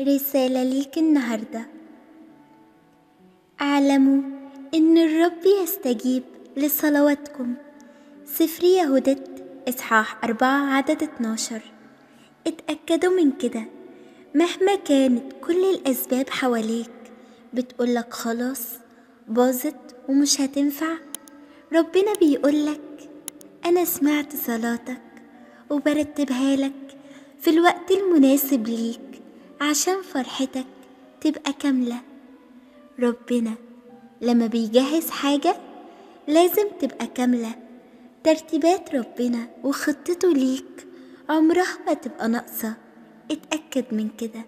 رسالة ليك النهاردة. اعلموا إن الرب يستجيب لصلواتكم. سفر يهودت إصحاح 4 عدد 12. اتأكدوا من كده، مهما كانت كل الأسباب حواليك بتقولك خلاص باظت ومش هتنفع، ربنا بيقولك أنا سمعت صلاتك وبرتبها لك في الوقت المناسب ليك عشان فرحتك تبقى كاملة. ربنا لما بيجهز حاجة لازم تبقى كاملة. ترتيبات ربنا وخطته ليك عمرها ما تبقى ناقصة، اتأكد من كده.